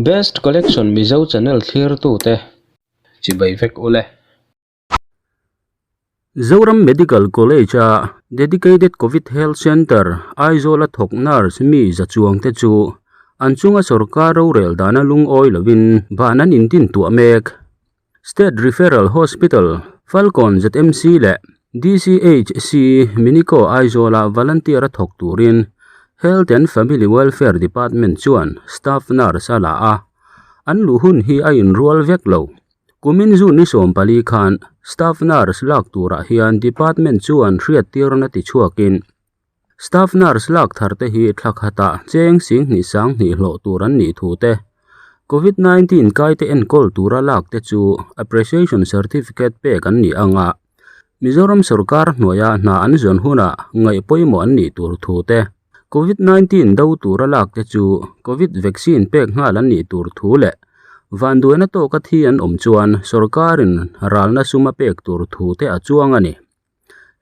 Best Collection Mizo channel thlirtute chibai vek ule. Zoram Medical College-a Dedicated Covid Health Centre, Aizawl-a thawk nurse mi za chuangte chu an chunga sorkar rorel dana lungawi lovin ban an intin tuah mek. State Referral Hospital, Falkawn ZMC leh DCHC Minico Aizawl-a volunteer a thawk turin Health and Family Welfare Department chuan staff nurse a la a, an luh hun hi a inrual vek lo. Kumin June ni 14 khan staff nurse lak turah hian department chuan hriattirna tichhuakin Staff nurse lak thar te hi thla khatah cheng 10,000 sanghnih hlawh tur an nih thu te, Covid 19 kaite enkawl tura lak te chu appreciation certificate pek an nih anga Mizoram sorkar hnuaia hna an zawn hunah ngaih pawimawh an nih tur thu te, Covid 19 do tura lak te chu Covid vaccine pek nghal an nih tur thu leh vanduaina tawka thi an awm chuan sorkarin ralna sum a pek tur thu te a chuang a ni.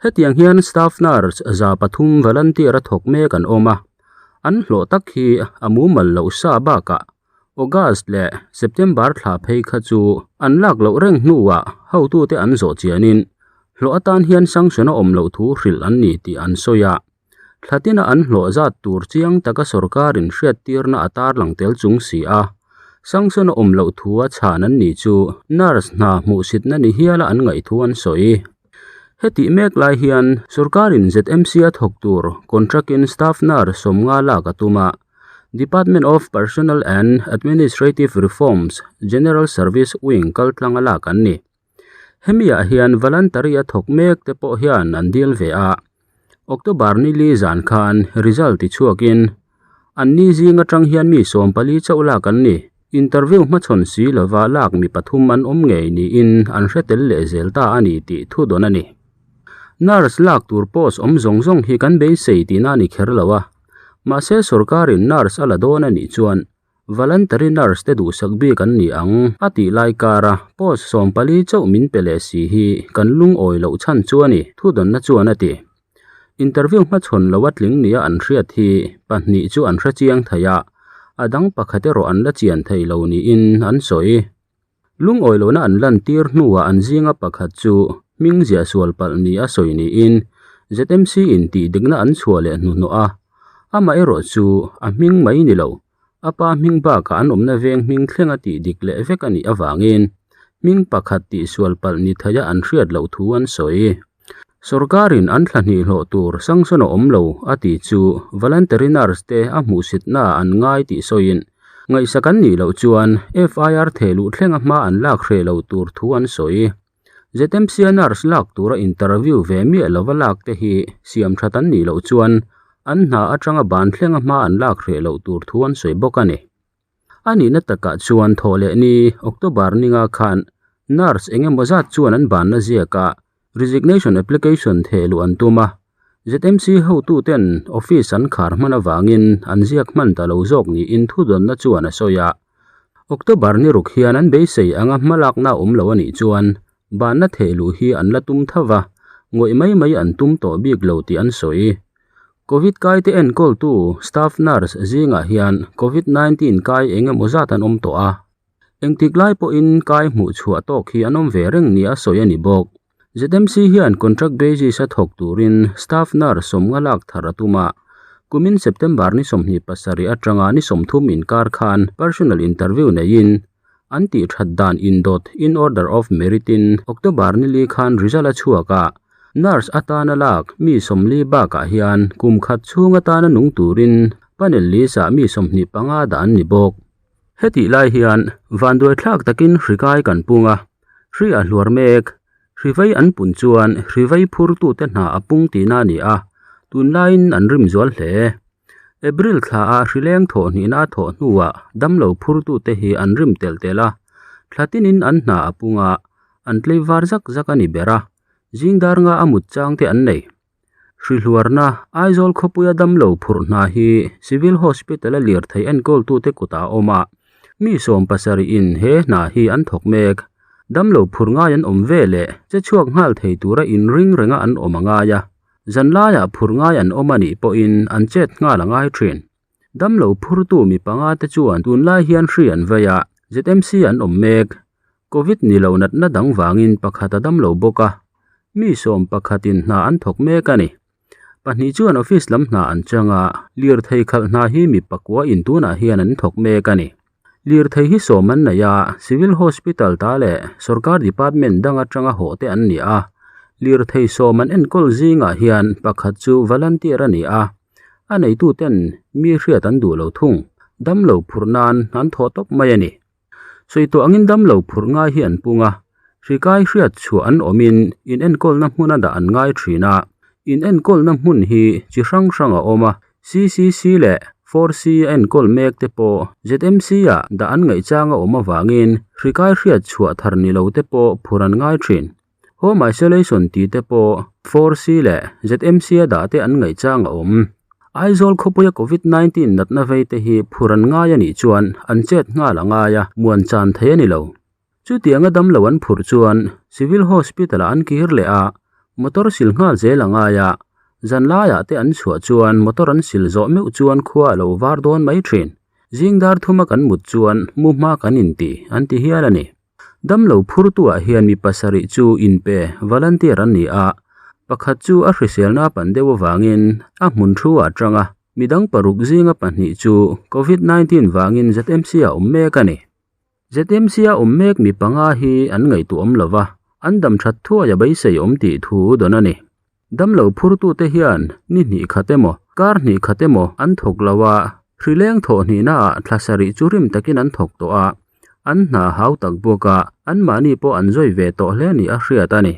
Hetiang hian staff nurse 300 volunteer a thawk mek an awm a, an hlawh tak hi a mumal loh sa bakah August leh September thla phei kha chu an lak loh reng hnuah hotute an zawh chianin hlawh atan hian sanction a awm loh thu hrilh an ni tih an sawi a. Thla tina an hlawh zat tur chiang taka sorkarin hriattirna a tarlang tel chung si a, sanction a awm loh thu a chhan an ni chu nurse hna hmuhsitna ni hiala an ngaih thu an sawi. Hetih mek lai hian sorkarin ZMC a thawk tur contract-in staff nurse 50 lak a tum a, Department of Personnel and Administrative Reforms General Service Wing kaltlang a lak an ni. Hemi-ah hian voluntary a thawk mek te pawh hian an dil ve a, October ni li zan khan result tichhuakin an ni zing atang hian mi 14 chauh lak an ni. Interview hmachhawn si lova lak mi pathum an awm ngei niin an hre tel leh zel ta a ni tih thu dawn a ni. Nurse lak tur post awm zawng zawng hi kan beisei tihna a ni kher lo a, mahse sorkarin nurse a la dawn a nih chuan voluntary nurse te duhsak bik an ni ang a tih lai kara post 14 chauh min pe leh si hi kan lungawi loh chhan chu a ni, thu dawnna chuan a ti. Interview hmachhawn lo a tling nia an hriat hi pahnih chu an hre chiang thei a, a dang pakhat erawh an la chian thei lo niin an sawi. Lungawi lohna an lantir hnuah an zinga pakhat chu hming ziah sual palh ni a sawi niin ZMC in tih dikna an chhuah leh hnuhnawh a, amaherawh chu a hming mai ni lo, a pa hming bakah an awmna veng hming thleng a tih dik leh vek a nih avangin hming pakhat tih sual palh ni theia an hriat loh thu an sawi. Sorkarin an thla hnih hlawh tur sanction a awm lo a tih chu voluntary nurse te a hmuhsitna an ngai tih sawiin ngaihsak an nih loh chuan FIR thehluh thlenga hma an lak hreh lo tur thu an sawi. ZMC a nurse lak tura interview ve miah lova lak te hi siam that an nih loh chuan an hna atanga ban thlenga hma an lak hreh loh tur thu an sawi bawk a ni. A nihna takah chuan thawh leh ni October ninga khan nurse eng emaw zat chuan an banna ziaka resignation application thehluh an tum a, ZMC hotuten office an khar hman avangin an ziak hman ta lo zawk niin thudawnna chuan a sawi a. October ni ruk hian an beisei anga hmalakna awm lo a nih chuan banna thehluh hi an la tum tho va, ngawih mai mai an tum tawh bik lo tih an sawi. Covid kaite enkawltu staff nurse zingah hian Covid 19 kai eng emaw zat an awm tawh a, engtik lai pawhin kai hmuh chhuah tawk hi an awm ve reng nia sawi a ni bawk. ZMC hian contract basis a thawk turin staff nurse 50 lak thar a tum a, kumin September ni 27 atanga ni 30 inkar khan personal interview neiin an tih that dan indawt in order of merit in October ni li khan result a chhuak a, nurse atana lak mi 40 bakah hian kum khat chhung atana nung turin panel list ah mi 25 dah an ni bawk. Hetih lai hian vanduai thlak takin hri kai kan pung a, hri a hluar mek, hri vei an pun chuan hri vei phurtute hna a pung tihna a ni a, tunlaiin an rim zual hle. April thla a hri leng thawh hnihna a thawh hnuah damlo phurtute hi an rim telh telh a, thla tinin an hna a pung a, an tlei var zak zak a ni ber a, zingdar nga a mut chang te an nei. Hri hluarna, Aizawl khawpuia damlo phurh hna hi Civil Hospital a lirthei enkawltute kutah a awm a, mi 70 in he hna hi an thawk mek. Damlo phurh ngai an awm ve leh che chhuak nghal thei tura inring renga an awm a ngai a, zanlaiah phurh ngai an awm a nih pawhin an chet nghal a ngai thin. Damlo phurtu mi panga te chuan tunlai hian hri an vei a, ZMC an awm mek. Covid ni lo natna dang vangin pakhat a damlo bawk a, mi sawm pakhatin hna an thawk mek a ni. Pahnih chuan office lam hna an chang a, lirthei khalh hna hi mi pakua in tunah hian an thawk mek a ni. Lirthei hi sawm an nei a, Civil Hospital ta leh sorkar department dang atanga hawh te an ni a. Lirthei sawm an enkawl zingah hian pakhat chu volunteer a ni a, a neituten mi hriat an duh lo thung. Damlo phurh nan an thawh tawp mai a ni. Sawi tawh angin damlo phurh ngai hi an pung a, hrikai hriat chhuah an awmin inenkawlna hmuna dah an ngai thin a. Inenkawlna hmun hi chi hrang hrang a awm a, CCC leh 4C a enkawl mek te pawh ZMC ah dah an ngaihchang a awm avangin hrikai hriat chhuah thar ni lo te pawh phur an ngai thin. Home isolation tih te pawh 4C leh ZMC a dah te an ngaihchang a awm. Aizawl khawpuia Covid 19 natna vei te hi phur an ngai a nih chuan an chet nghal a ngai a, muan chan thei a ni lo. Chutianga damlo an phurh chuan Civil Hospital ah an kir leh a, motor sil nghal zel a ngai a, zan laiah te an chhuah chuan motor an sil zawh meuh chuan khua a lo var dawn mai thin. Zing dar thuma kan mut chuan mu hma kan inti an ti hial a ni. Damlo phurtuah hian mi pasarih chu inpe volunteer an ni a, pakhat chu a hriselna pan deuh avangin a hmun thu ah tang a, midang paruk zinga pahnih chu Covid 19 vangin ZMC ah awm mek a ni. ZMC a awm mek mi panga hi an ngaihtuah awm lova, an dam that thuai a beisei awm tih thu dawn a ni. Damlo phurtute hian ni hnih khat emaw, kar hnih khat emaw an thawk lo a, hrileng thawh hnihnaah thla sarih chu rim takin an thawk tawh a, an hna hau tak bawk a, anmahni pawh an zawi ve tawh hle ni a hriat a ni.